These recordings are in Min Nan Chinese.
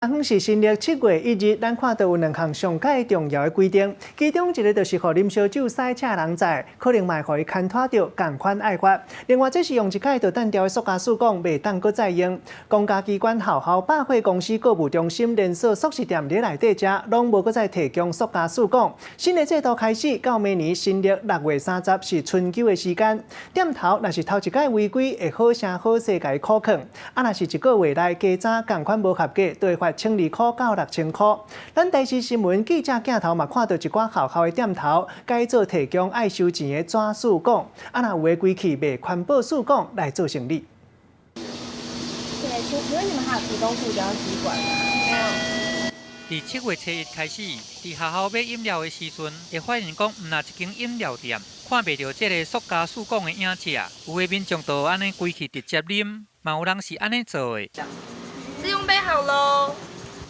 昨昏是新曆7月1日，咱看到有兩項上蓋重要的規定，其中一个就是予啉燒酒駛車人載，可能嘛會予伊牽拖著仝款愛罰。另外，這是用一擺就擲掉的塑膠試管，袂當閣再用。公家機關、學校、百貨公司、購物中心、連鎖速食店佇內底遮，攏無閣再提供塑膠試管。新的制度開始，到明年新曆6月30是春秋的時間。店頭若是頭一擺違規，會好聲好勢共伊扣囥；啊，若是一個月內加查仝款無合格，就會罰1200塊到6000塊。咱台視新聞記者鏡頭嘛看到一寡學校的店頭改做提供愛收錢的紙試管，啊，若有的規氣賣環保試管來做生理。對，請問你們還有提供塑膠吸管嗎？沒有。佇7月初一開始，佇學校買飲料的時陣，會發現講毋但一間飲料店看袂著這个塑膠試管的影子，有的民眾就按呢規氣直接啉，嘛有人是按呢做的。自用杯好囉。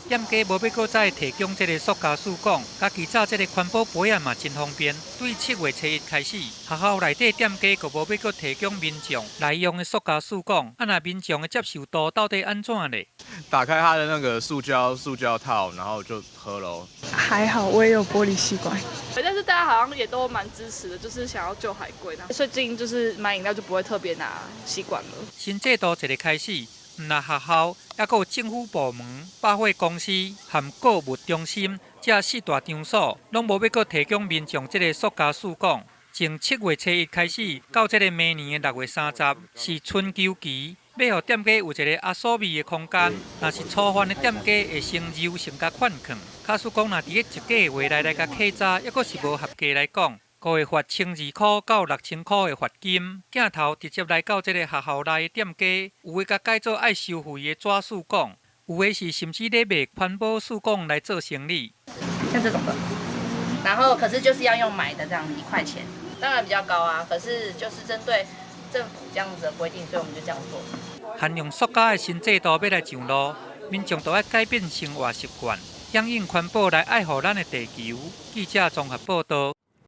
店家無欲閣再提供這个塑膠試管，家己走這个環保杯仔嘛真方便。對七月初一開始，學校內底店家閣無欲閣提供民眾來用的塑膠試管，啊，若民眾的接受度到底按怎咧？打開它的那個塑膠套，然後就喝咯。還好，我也有玻璃吸管。但是大家好像也都蠻支持的，就是想要救海龜。最近就是買飲料就不會特別拿吸管了。新制度一个開始，毋但學校，猶閣有政府部門、百貨公司和購物中心，這四大場所，攏無欲閣提供民眾這个塑膠試管。從七月初一開始，到這个明年的6月30，是春秋期，欲予店家有一个壓縮味的空間。若是粗犯的店家會先柔性共勸勸。假使講若佇咧一個月內來共稽查，猶閣是無合格來講，閣會罰1200塊到6000塊的罰金。鏡頭直接來到這个學校內的店家，有的共改做愛收費的紙試管，有的是甚至咧賣環保試管來做生意。像這種的，然後可是就是要用買的這樣1塊錢，當然比較高啊。可是就是針對政府這樣子的規定，所以我們就這樣做。限用塑膠的新制度欲來上路，民眾都愛改變生活習慣，響應環保來愛護咱的地球。記者綜合報導。